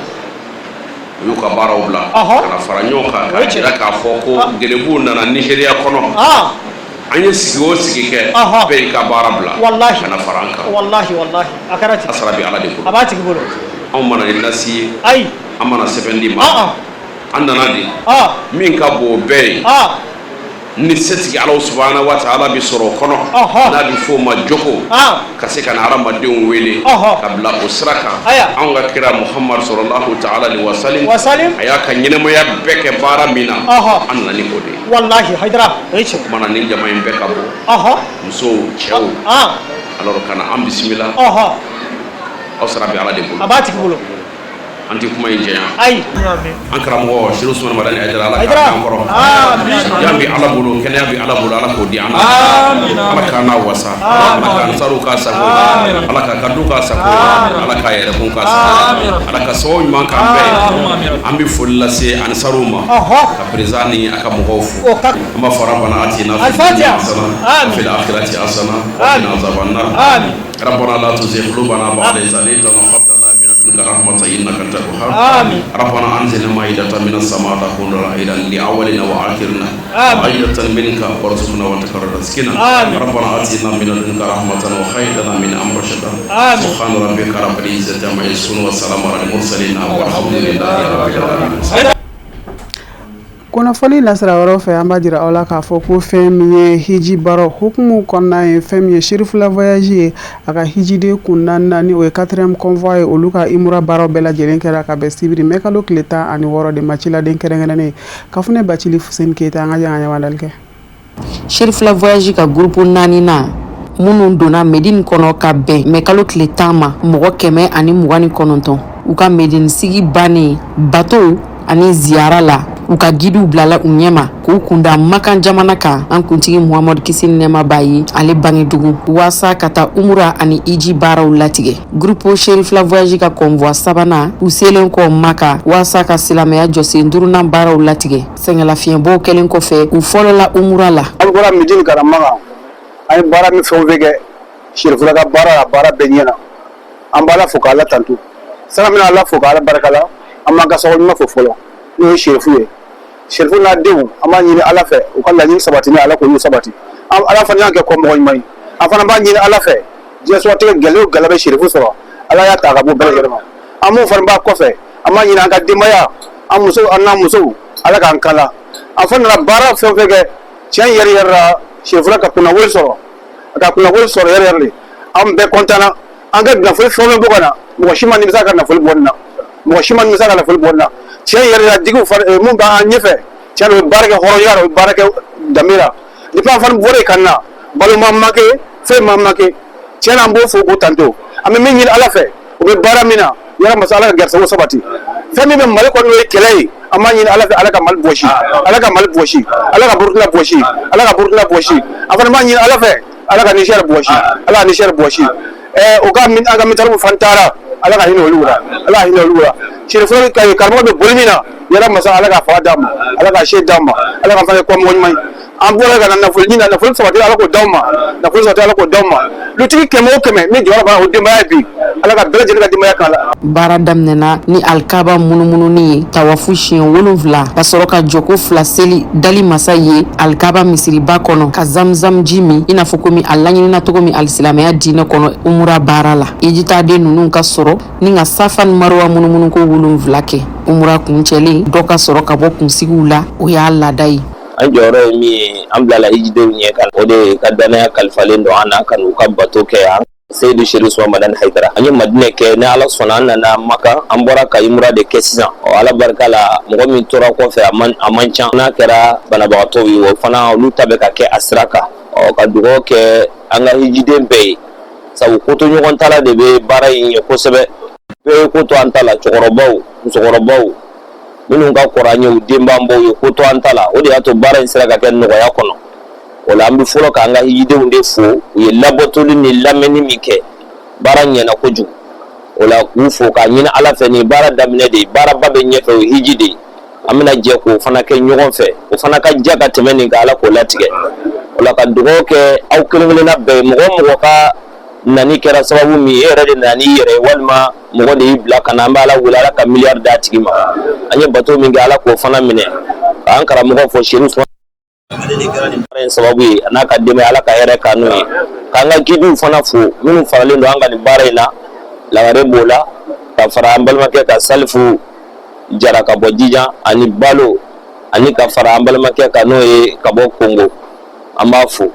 U y'u ka baaraw bila ka na fara ɲɔgɔn kan k'a jira k'a fɔ ko gelebuw nana Nigéria kɔnɔ. An ye sigi o sigi kɛ, bɛɛ y'i ka baara bila ka na fara an kan.
Walahi, walahi, a kɛra ten.
A sara bɛ Ala de bolo.
A b'a tigi bolo.
Anw ma na ni nasi ye.
Ayi.
An ma na sɛbɛn di ma. An nana de min ka bon o bɛɛ ye, ni setigi Ala subahana wa taala bɛ sɔrɔ o kɔnɔ, n'a bɛ f'o ma jogo, ka se ka na hadamadenw wele ka bila o sira kan. Anw ka kira Muhamadu sɔlɔlahu taala alehi wasalim, a y'a ka ɲɛnamaya bɛɛ kɛ baara min na, an nana ni o de ye.
Walahi, Hayidara, o ye tiɲɛ.
O tuma na, nin jama in bɛɛ ka bɔ, musow, cɛw, alors ka na an bisimila, aw sara bɛ Ala de bolo.
A b'a tigi bolo.
An tɛ kuma in janya.
Ayi.
An karamɔgɔ Serifu Usumani Madani Hayidara, Ala k'a mɛn an kɔrɔ. Jan bɛ Ala bolo, kɛnɛya bɛ Ala bolo, Ala k'o di an ma. Ala k'an n'a wasa, Ala k'an saru k'a sago ye, Ala k'a ka du k'a sago ye, Ala k'a yɛrɛkun k'a sago ye, Ala ka sababu ɲuman k'an bɛɛ ye. An bɛ foli lase Ansaruw ma, ka président ni a ka mɔgɔw fo. An b'a fɔ rabbana atina fid dunya hasana wa fil akhirati hasana wa qina azaban nar. Rabbana la tuzigh qulubana ba'da idh hadaytana wa hab lana min ladunka rahmatan innaka antal wahhab. Rabbana anzil ma'idatan minas sama'i takunu lana 'idan li awwalina wa akhirina wa ayatan minka warzuqna wa anta khairur raziqina. Rabbana atina min ladunka rahmatan wa hayyi lana min amrina rashada. Subhana rabbika rabbil izzati amma yasifun wa salamun alal mursalin walhamdulillahi rabbil alamin.
Kunnafoni nasira wɛrɛw fɛ, an b'a jira aw la k'a fɔ ko fɛn min ye hiji baara hukumu kɔnɔna ye, fɛn min ye Cherifla voyage ye, a ka hijiden kun naaninan ni o ye quatrième convoi ye, olu ka imura baaraw bɛɛ lajɛlen kɛra ka bɛn sibiri mɛ kalo tile 16 de ma. Ciladen kɛrɛnkɛrɛnnen Kafunɛ Bacili Fuseni Keyita, an ka jɛ ka ɲɛwadali kɛ.
Cherifla voyage ka groupe naaninan minnu donna Medine kɔnɔ ka bɛn mɛ kalo tile 10 ma, mɔgɔ 129, u ka Medine sigi bannen bato ani ziyara la, u ka gidiw bilala u ɲɛma k'u kunda Makan jamana kan, an kuntigi Muhamadu kisi ni nɛɛma b'a ye, ale bangedugu, waasa ka taa umura ani iji baaraw latigɛ. Groupe Cherifla voyage ka convoi sabanan, u selen kɔ Maka waasa ka silamɛya jɔsen duurunan baaraw latigɛ, sɛgɛnlafiɲɛbɔw kɛlen kɔfɛ, u fɔlɔla umura la.
An bɔra Medine ka na Makan, an ye baara min fɛn o fɛn kɛ Cherifla ka baara la, baara bɛɛ ɲɛna. An b'Ala fo k'Ala tanto. Sani an bɛna Ala fo k'Ala barika la, an b'an ka sababu ɲuman fo fɔlɔ, n'o ye Serifu ye. Serifu n'a denw, an b'a ɲini Ala fɛ u ka laɲini sabati ni Ala k'olu sabati. Ala fana y'an kɛ kɔmɔgɔ ɲuman ye. An fana b'a ɲini Ala fɛ, diɲɛsɔrɔtigɛ gɛlɛya o gɛlɛya bɛ Serifu sɔrɔ, Ala y'a ta ka bɔ bɛɛ lajɛlen ma. An minnu fana b'a kɔfɛ, an b'a ɲini an ka denbaya, an musow, an n'an musow, Ala k'an kala. An fana nana baara fɛn o fɛn kɛ, tiɲɛ yɛrɛ yɛrɛ la, Serifula ka kunnawolo sɔrɔ, a ka kunnawolo sɔrɔ yɛrɛ yɛrɛ de, an bɛɛ kɔntanna. An ka nafolo fɛn o fɛn bɔ ka na, mɔgɔ si ma nimisa ka nafolo bɔ nin na, mɔgɔ si ma nimisa ka nafolo bɔ nin na. Tiɲɛ yɛrɛ la, jigiw fana mun b'an ɲɛfɛ, tiɲɛ na, u bɛ baara kɛ hɔrɔnya la, u bɛ baara kɛ danbe la. Depuis an fana bɔra yen ka na, balo ma manqué, fɛn ma manqué. Tiɲɛ na, an b'o fo k'o tanto. An bɛ min ɲini Ala fɛ, u bɛ baara min na, yala masa Ala ka garisigɛw sabati. Fɛn min bɛ Mali kɔnɔ, n'o ye kɛlɛ ye, an b'a ɲini Ala fɛ, Ala ka Mali bɔsi, Ala ka Mali bɔsi, Ala ka Burukina bɔsi, Ala ka Burukina bɔsi. An fana b'a ɲini Ala fɛ, Ala ka Niger bɔsi, Ala ka Niger bɔsi. O ka an ka militaires fana taara, Ala ka hinɛ olu la, Ala ka hinɛ olu la. Cherifla ka karamɔgɔ bɛ boli min na, yala masa Ala ka fanga d'a ma, Ala ka se d'a ma, Ala ka fana kɛ kɔmɔgɔ ɲuman ye. An bɔra ka na nafolo ɲini na, nafolo sabati Ala k'o d'aw ma, nafolo sabati Ala k'o d'aw ma. Lutigi 100 o 100 min jɔyɔrɔ b'a o denbaya bi, Ala ka bɛɛ lajɛlen ka denbaya k'a la.
Baara daminɛna ni alikaba munumununi ye, tawafu siɲɛ 7, ka sɔrɔ ka jɔko 2 seli dali masa ye alikaba misiriba kɔnɔ, ka zamzam ji min, i n'a fɔ komi a laɲinina cogo min alisilamɛya diinɛ kɔnɔ umura baara la. Ijitaaden ninnu ka sɔrɔ ni ka safa ni maruwa munumunuko 7 kɛ. Umura kuncɛlen, dɔ ka sɔrɔ ka bɔ kunsigiw la, o y'a laada ye.
An jɔyɔrɔ ye min ye, an bilala hijidenw ɲɛ kan, o de ka dannaya kalifalen don an na ka n'u ka bato kɛ yan. Seyidu Serifu Usumani Madani Hayidara, an ye Madinɛ kɛ, ni Ala sɔnna an nana Maka, an bɔra ka imura de kɛ sisan. Ɔ, Ala barika la, mɔgɔ min tora kɔfɛ, a man ca, n'a kɛra banabagatɔw ye, o fana olu ta bɛ ka kɛ a sira kan. Ɔ, ka dugawu kɛ an ka hijiden bɛɛ ye, sabu ko to ɲɔgɔn ta la de bɛ baara in ɲɛ kosɛbɛ. Bɛɛ ye ko to an ta la, cɛkɔrɔbaw, musokɔrɔbaw, minnu ka kɔrɔ an ye, u denbanbaw ye ko to an ta la, o de y'a to baara in sera ka kɛ nɔgɔya kɔnɔ. O la, an bɛ fɔlɔ k'an ka hijidenw de fo, u ye labatoli ni lamɛnni min kɛ, baara ɲɛna kojugu. O la, k'u fo k'a ɲini Ala fɛ, nin baara daminɛ de ye, baaraba bɛ ɲɛfɛ, o ye hiji de ye. An bɛna jɛ k'o fana kɛ ɲɔgɔn fɛ, o fana ka diya ka tɛmɛ nin kan, Ala k'o latigɛ. O la, ka dugawu kɛ aw kelen kelenna bɛɛ ye, mɔgɔ o mɔgɔ ka nani kɛra sababu min ye, e yɛrɛ de nana n'i yɛrɛ ye walima mɔgɔ de y'i bila ka na, an bɛ Ala wele, Ala ka miliyari d'a tigi ma. An ye bato min kɛ, Ala k'o fana minɛ. K'an karamɔgɔ fo, Serifu, ale de kɛra nin baara in sababu ye, a n'a ka denbaya, Ala ka hɛrɛ k'an n'u ye. K'an ka gidiw fana fo, minnu faralen don an ka nin baara in na, Lagare b'o la, ka fara an balimakɛ ka Salifu Jara ka bɔ Jijan ani Balo, ani ka fara an balimakɛ kan n'o ye ka bɔ Kongo, an b'a fo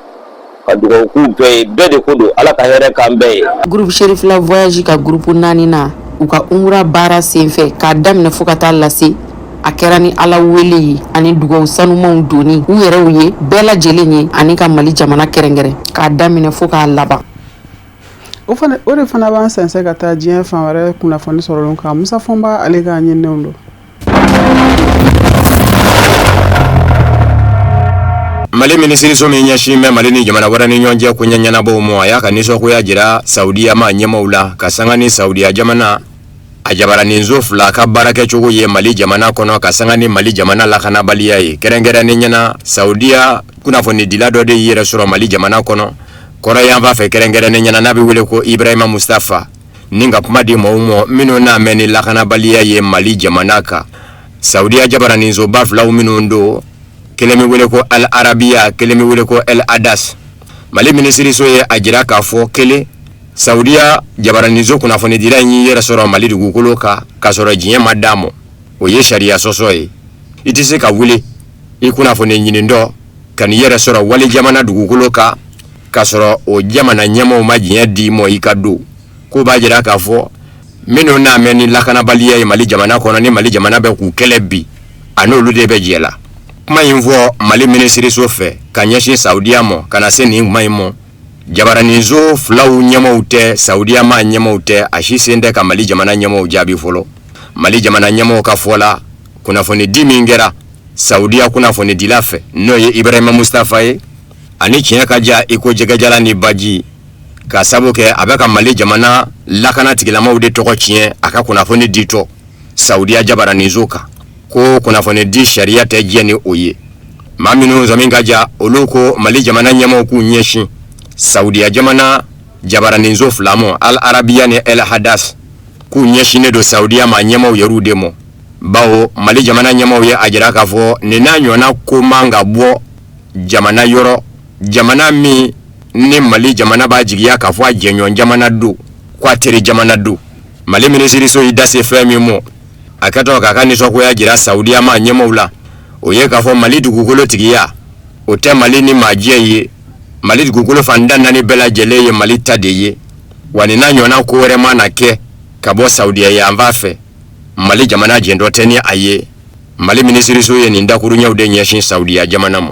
ka dugawu k'u bɛɛ ye. Bɛɛ de ko don, Ala ka hɛrɛ k'an bɛɛ ye.
Groupe Cherifla voyage ka groupe naaninan, u ka umura baara senfɛ k'a daminɛ fo ka taa lase, a kɛra ni Ala wele ye ani dugawu sanumanw donni u yɛrɛw ye, bɛɛ lajɛlen ye, ani ka Mali jamana kɛrɛnkɛrɛn k'a daminɛ fo k'a laban.
O fana, o de fana b'an sɛnsɛn ka taa diɲɛ fan wɛrɛ kunnafoni sɔrɔlenw kan. Musa Fɔnba, ale ka ɲininiw don.
Mali minisiriso min ɲɛsin bɛ Mali ni jamana wɛrɛ ni ɲɔgɔn cɛ koɲɛ ɲɛnabɔw ma, a y'a ka nisɔngoya jira Saudiya ma ɲɛmaaw la, ka sanga ni Saudiya jamana a jabaraninso 2 ka baarakɛcogo ye Mali jamana kɔnɔ, ka sanga ni Mali jamana lakanabaliya ye. Kɛrɛnkɛrɛnnen ɲɛna, Saudiya kunnafonidila dɔ de y'i yɛrɛ sɔrɔ Mali jamana kɔnɔ kɔrɔyanfan fɛ, kɛrɛnkɛrɛnnen ɲɛna n'a bɛ wele ko Ibrahima Mustafa, ni ka kuma di maaw ma minnu n'a mɛn ni lakanabaliya ye Mali jamana kan. Saudiya jabaraninsoba filaw minnu don, kelen bɛ wele ko Al Arabiya, kelen bɛ wele ko El Adas. Mali minisiriso ye a jira k'a fɔ kelen Saudiya jabaraninso kunnafonidila in y'i yɛrɛ sɔrɔ Mali dugukolo kan k'a sɔrɔ diɲɛ ma d'a ma, o ye sariya sɔsɔ ye. I tɛ se ka wuli I kunnafoni ɲinintɔ ka n'i yɛrɛ sɔrɔ wali jamana dugukolo kan k'a sɔrɔ o jamana ɲɛmaaw ma diɲɛ d'i ma i ka don, k'o b'a jira k'a fɔ minnu n'a mɛn ni lakanabaliya ye Mali jamana kɔnɔ, ni Mali jamana bɛ k'u kɛlɛ bi, a n'olu de bɛ jɛ la. Kuma in fɔ Mali minisiriso fɛ ka ɲɛsin Saudiya ma ka na se nin kuma in ma, jabaraninso filaw ɲɛmaaw tɛ, Saudiya maa ɲɛmaaw tɛ, a si sen tɛ ka Mali jamana ɲɛmaaw jaabi fɔlɔ. Mali jamana ɲɛmaaw ka fɔ la, kunnafonidi min kɛra Saudiya kunnafonidila fɛ, n'o ye Ibrahima Mustafa ye, ani tiɲɛ ka ja i ko jɛgɛjalan ni baji, ka sabu kɛ a bɛ ka Mali jamana lakana tigilamaw de tɔgɔ tiɲɛ a ka kunnafoni ditɔ Saudiya jabaraninso kan, ko kunnafonidi sariya tɛ jɛ ni o ye. Maa minnu sɔmi ka ja, olu ko Mali jamana ɲɛmaaw k'u ɲɛsin Saudiya jamana jabaraninso fila ma, Al Arabiya ni El Hadas, k'u ɲɛsinnen don Saudiya maa ɲɛmaaw yɛrɛw de ma, bawo Mali jamana ɲɛmaaw ye a jira k'a fɔ nin n'a ɲɔgɔnna ko man ka bɔ jamana yɔrɔ, jamana min ni Mali jamana b'a jigiya k'a fɔ a jɛɲɔgɔn jamana don, ko a teri jamana don. Mali minisiriso y'i da se fɛn min ma, a kɛtɔ k'a ka nisɔngoya jira Saudiya maa ɲɛmaaw la, o ye k'a fɔ Mali dugukolo tigiya, o tɛ Mali ni maa jɛ ye. Mali dugukolo fan tan naani bɛɛ lajɛlen ye Mali ta de ye, wa nin n'a ɲɔgɔnna ko wɛrɛ mana kɛ ka bɔ Saudiya yanfan fɛ, Mali jamana jɛntɔ tɛ ni a ye. Mali minisiriso ye nin dakuruɲɛw de ɲɛsin Saudiya jamana ma.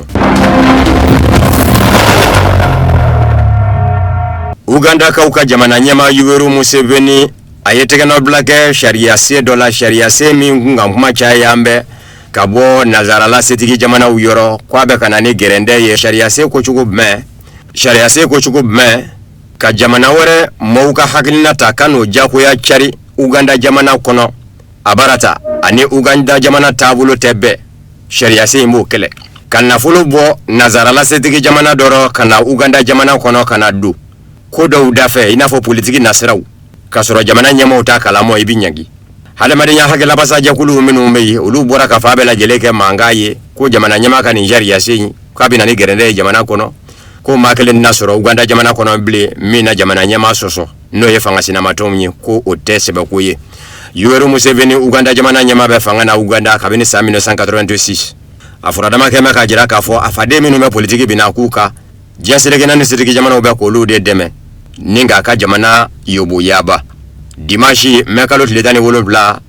Ugandakaw ka jamana ɲɛmaa Yoweri Museveni, a ye tɛgɛnɔbila kɛ sariyasen dɔ la, sariyasen min kun kan kuma caya bɛ ka bɔ nazarala setigi jamanaw yɔrɔ, ko a bɛ ka na ni gɛrɛndɛ ye. Sariyasen ko cogo jumɛn? Sariyasen ko cogo jumɛn? Ka jamana wɛrɛ mɔgɔw ka hakilina ta ka n'o jagoya cari Uganda jamana kɔnɔ a barata, ani Uganda jamana taabolo tɛ bɛn, sariyasen in b'o kɛlɛ. Ka nafolo bɔ nazarala setigi jamana dɔ rɔ ka na Uganda jamana kɔnɔ ka na don ko dɔw dafɛ, i n'a fɔ politiki nasiraw, k'a sɔrɔ jamana ɲɛmaaw t'a kalama, i bɛ ɲangi. Hadamadenya hakɛ labasajɛkuluw minnu bɛ yen, olu bɔra ka fan bɛɛ lajɛlen kɛ mankan ye ko jamana ɲɛmaa ka nin sariyasen in, k'a bɛ na ni gɛrɛndɛ ye jamana kɔnɔ, ko maa kelen tɛna sɔrɔ Uganda jamana kɔnɔ bilen min na jamana ɲɛmaa sɔsɔ, n'o ye fanga sinamatɔnw ye, ko o tɛ sɛbɛko ye. Yoweri Museveni, Uganda jamana ɲɛmaa, bɛ fanga na Uganda kabini san 1986. A furadama kɛn bɛ k'a jira k'a fɔ a faden minnu bɛ politiki binna k'u kan, diɲɛ seleke naani setigi jamanaw bɛ k'olu de dɛmɛ ni k'a ka jamana yoboyaba. Dimanche mɛ kalo tile 17,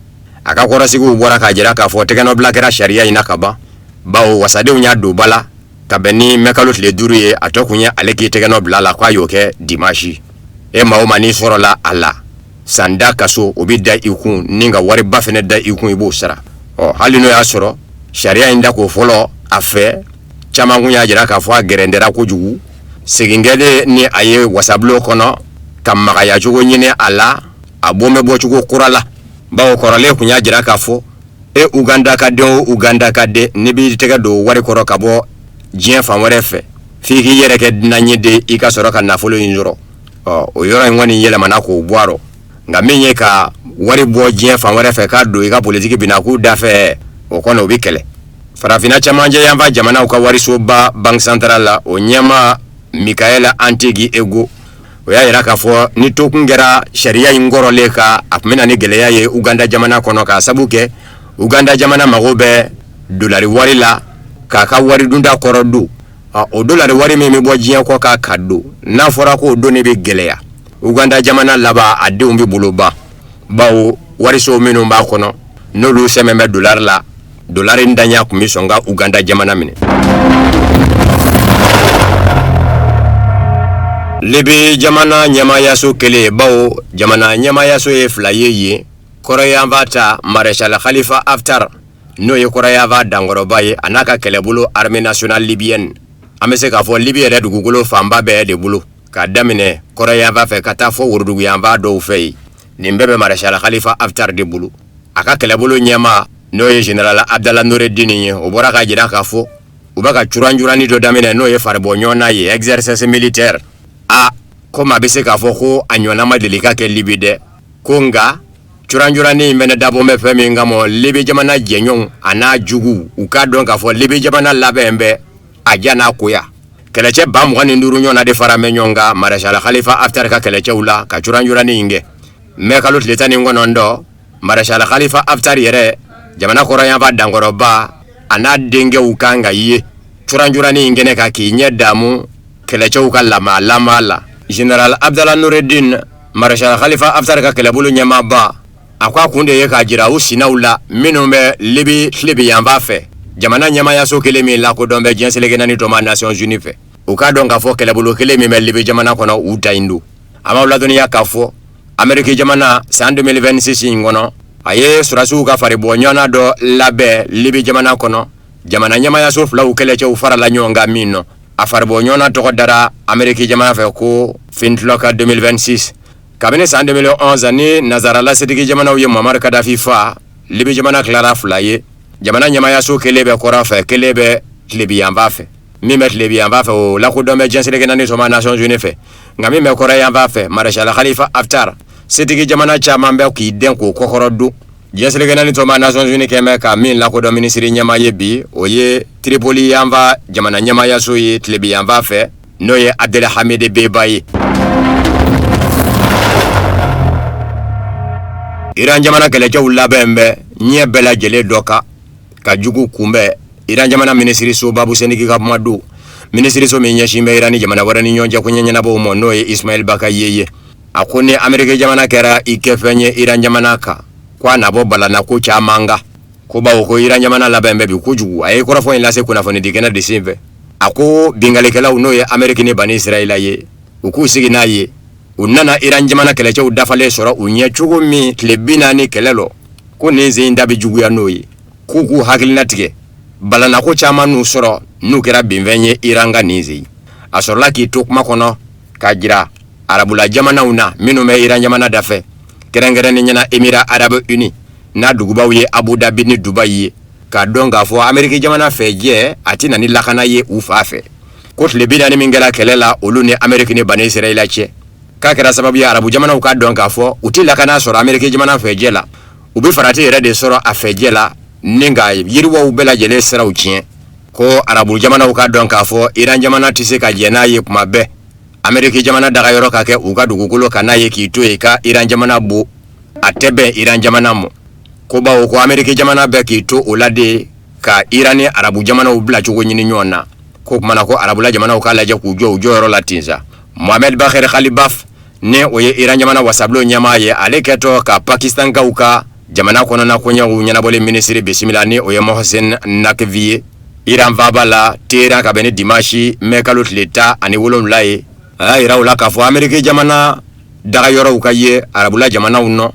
a ka kɔrɔsigiw bɔra k'a jira k'a fɔ tɛgɛnɔbila kɛra sariya in na ka ban, bawo wasadenw y'a don ba la ka bɛn ni mɛ kalo tile 5 ye. A tɔ kun ye ale k'i tɛgɛnɔ bila la, k'a y'o kɛ dimanche. E maa o maa n'i sɔrɔla a la, san da kaso o bɛ da i kun, ni ka wariba fana da i kun, i b'o sara. Ɔ hali n'o y'a sɔrɔ sariya in da ko fɔlɔ a fɛ, caman kun y'a jira k'a fɔ a gɛrɛndɛra kojugu. Segin kɛlen ni a ye wasabulon kɔnɔ ka magaya cogo ɲini a la, a bon bɛ bɔcogo kura la, bawo kɔrɔlen kun y'a jira k'a fɔ e Uganda ka den o Uganda ka den, n'i b'i tɛgɛ don wari kɔrɔ ka bɔ diɲɛ fan wɛrɛ fɛ, f'i k'i yɛrɛ kɛ dunan ye de i ka sɔrɔ ka nafolo in sɔrɔ. Ɔ o yɔrɔ in kɔni yɛlɛmana k'o bɔ a rɔ, nka min ye ka wari bɔ diɲɛ fan wɛrɛ fɛ k'a don i ka politiki binakun dafɛ, o kɔni o bɛ kɛlɛ. Farafinna cɛmancɛ yanfan jamanaw ka warisoba Banque Centrale la, o ɲɛmaa Michael Antigi Ego, o y'a jira k'a fɔ ni to kun kɛra sariya in kɔrɔlen kan, a tun bɛ na ni gɛlɛya ye Uganda jamana kɔnɔ, k'a sabu kɛ Uganda jamana mago bɛ dolari wari la k'a ka wari dunda kɔrɔ don. O dolari wari min bɛ bɔ diɲɛ kɔ kan ka don, n'a fɔra k'o donni bɛ gɛlɛya, Uganda jamana laban a denw bɛ bolo ban, bawo wariso minnu b'a kɔnɔ, n'olu sɛmɛ bɛ dolari la, dolari ntanya tun bɛ sɔn ka Uganda jamana minɛ. Libi jamana ɲɛmaayaso kelen, bawo jamana ɲɛmaayaso ye fila ye yen, kɔrɔnyanfan ta Maréchal Khalifa Haftar, n'o ye kɔrɔnyanfan dankɔrɔba ye, a n'a ka kɛlɛbolo Armée nationale libyenne, an bɛ se k'a fɔ Libi yɛrɛ dugukolo fanba bɛɛ de bolo, k'a daminɛ kɔrɔnyanfan fɛ ka taa fɔ woroduguyanfan dɔw fɛ yen, nin bɛɛ bɛ Maréchal Khalifa Haftar de bolo. A ka kɛlɛbolo ɲɛmaa, n'o ye général Abdallah Noureddine ye, o bɔra k'a jira k'a fɔ u bɛ ka curancuranni dɔ daminɛ, n'o ye faribɔ ɲɔgɔnna ye, exercice militaire. A ko maa bɛ se k'a fɔ ko a ɲɔgɔnna ma deli ka kɛ Libi dɛ, ko nka curancuranni in fɛnɛ dabɔ bɛ fɛn min kama, Libi jamana jɛɲɔgɔnw a n'a juguw u k'a dɔn k'a fɔ Libi jamana labɛn bɛ a ja n'a koya. Kɛlɛcɛ 25,000 ɲɔgɔnna de fara bɛ ɲɔgɔn kan Maréchal Khalifa Haftar ka kɛlɛcɛw la ka curancuranni in kɛ mɛ kalo tile 19. Maréchal Khalifa Haftar yɛrɛ, jamana kɔrɔnyanfan dankɔrɔba, a n'a denkɛw kan ka ye curancuranni in kɛnɛ kan k'i ɲɛ damu kɛlɛcɛw ka lama lama la. Général Abdallah Noureddin, Maréchal Khalifa Haftar ka kɛlɛbolo ɲɛmaaba, a ko a kun de ye k'a jira u sinaw la minnu bɛ Libi tilebi yanfan fɛ, jamana ɲɛmayaso kelen min lakodɔn bɛ diɲɛ seleke naani tɔnba Nations Unies fɛ, u k'a dɔn k'a fɔ kɛlɛbolo kelen min bɛ Libi jamana kɔnɔ, u ta in don. A b'aw ladɔnniya k'a fɔ Ameriki jamana, san 2026 in kɔnɔ, a ye sɔrɔdasiw ka faribɔ ɲɔgɔnna dɔ labɛn Libi jamana kɔnɔ, jamana ɲɛmayaso filaw kɛlɛcɛw farala ɲɔgɔn kan min nɔ. A faribɔ ɲɔgɔnna tɔgɔ dara Ameriki jamana fɛ ko Flintlock 2026. Kabini san 2011 ni nazarala setigi jamanaw ye Muammar Kadafi fa, Libi jamana tilara fila ye. Jamana ɲɛmayaso kelen bɛ kɔrɔn fɛ, kelen bɛ tilebiyanfan fɛ. Min bɛ tilebiyanfan fɛ, o lakodɔn bɛ diɲɛ seleke naani tɔnba Nations Unies fɛ, nka min bɛ kɔrɔn yanfan fɛ, Maréchal Khalifa Haftar, setigi jamana caman bɛ k'i dɛn k'o kɔkɔrɔ don. Diɲɛ seleke naani tɔnba Nations Unies kɛn bɛ ka min lakodɔn minisiri ɲɛmaa ye bi, o ye Tripoli yanfan jamana ɲɛmayaso ye tilebiyanfan fɛ, n'o ye Abdelhamid Dbeibah ye. Iran jamana kɛlɛcɛw labɛn bɛ ɲɛ bɛɛ lajɛlen dɔ kan ka jugu kunbɛn. Iran jamana minisiriso Babu Sendiki ka kuma don, minisiriso min ɲɛsin bɛ Iran ni jamana wɛrɛ ni ɲɔgɔn cɛ koɲɛ ɲɛnabɔw ma, n'o ye Ismail Bakayi ye, a ko ni Ameriki jamana kɛra i kɛfɛn ye Iran jamana kan, ko a na bɔ balana ko caman kan, ko bawo ko Iran jamana labɛn bɛ bi kojugu. A ye kɔrɔfɔ in lase kunnafonidi kɛnɛ de senfɛ. A ko binkalikɛlaw, n'o ye Ameriki ni Bani Israɛla ye, u k'u sigi n'a ye u nana Iran jamana kɛlɛcɛw dafalen sɔrɔ u ɲɛ cogo min tile 40 kɛlɛ lɔ, ko nin sen da bɛ juguya n'o ye, k'u k'u hakilina tigɛ balanako caman n'u sɔrɔ n'u kɛra binfɛn ye Iran ka nin sen. A sɔrɔla k'i to kuma kɔnɔ k'a jira arabula jamanaw na minnu bɛ Iran jamana dafɛ, kɛrɛnkɛrɛnnenya na Émirats arabes unis n'a dugubaw ye Abu Dhabi ni Dubaï ye, k'a dɔn k'a fɔ Ameriki jamana fɛ jɛ a tɛ na ni lakana ye u fa fɛ, ko tile 40 min kɛra kɛlɛ la olu ni Ameriki ni Bani Israɛla cɛ, k'a kɛra sababu ye arabu jamanaw k'a dɔn k'a fɔ u tɛ lakana sɔrɔ Ameriki jamana fɛ jɛ la, u bɛ farati yɛrɛ de sɔrɔ a fɛ jɛ la ni ka yiriwaw bɛɛ lajɛlen siraw tiɲɛ. Ko arabu jamanaw k'a dɔn k'a fɔ Iran jamana tɛ se ka jɛn n'a ye kuma bɛɛ Ameriki jamana dagayɔrɔ ka kɛ u ka dugukolo kan n'a ye k'i to yen ka Iran jamana bon, a tɛ bɛn Iran jamana ma, ko bawo ko Ameriki jamana bɛ k'i to o la de ka Iran ni arabu jamanaw bila cogo ɲini ɲɔgɔn na. Ko tuma na ko arabula jamanaw k'a lajɛ k'u jɔ u jɔyɔrɔ la ten sa. Mohamed Bagher Ghalibaf, ni o ye Iran jamana wasabulon ɲɛmaa ye, ale kɛtɔ ka Pakistankaw ka jamana kɔnɔna koɲɛw ɲɛnabɔli minisiri bisimila, ni o ye Mohsen Naqvi ye, Iran faaba la Téhéran, ka bɛn ni dimanche mai kalo tile 17 ye, a y'a yira u la k'a fɔ Ameriki jamana dagayɔrɔw ka ye arabula jamanaw nɔ,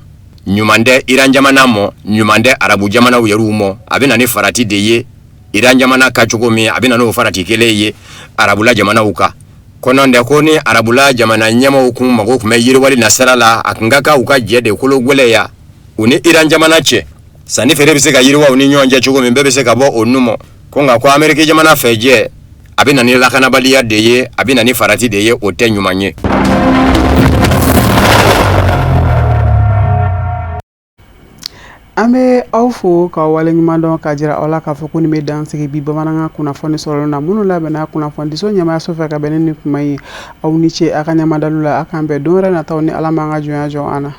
ɲuman tɛ Iran jamana mɔ, ɲuman tɛ arabu jamanaw yɛrɛw mɔ. A bɛ na ni farati de ye Iran jamana ka cogo min, a bɛ na n'o farati kelen ye arabula jamanaw kan. Ko nɔntɛ, ko ni arabula jamana ɲɛmaaw kun mago tun bɛ yiriwali nasira la, a tun ka kan u ka jɛ de kolo gwɛlɛya u ni Iran jamana cɛ, sanni feere bɛ se ka yiriwa u ni ɲɔgɔn cɛ cogo min, bɛɛ bɛ se ka bɔ o numɔ. Ko nka ko Ameriki jamana fɛ jɛ, a bɛ na ni lakanabaliya de ye, a bɛ na ni farati de ye, o tɛ ɲuman ye.
An bɛ aw fo ka waleɲuman dɔn, k'a jira aw la k'a fɔ ko nin bɛ dan sigi bi bamanankan kunnafoni sɔrɔ na minnu labɛnna kunnafonidiso ɲɛmaayaso fɛ ka bɛn ni nin kuma ye. Aw ni ce aw ka ɲɛmadalu la. Aw k'an bɛn don wɛrɛ nataw ni Ala m'an ka jɔnya jɔ an na.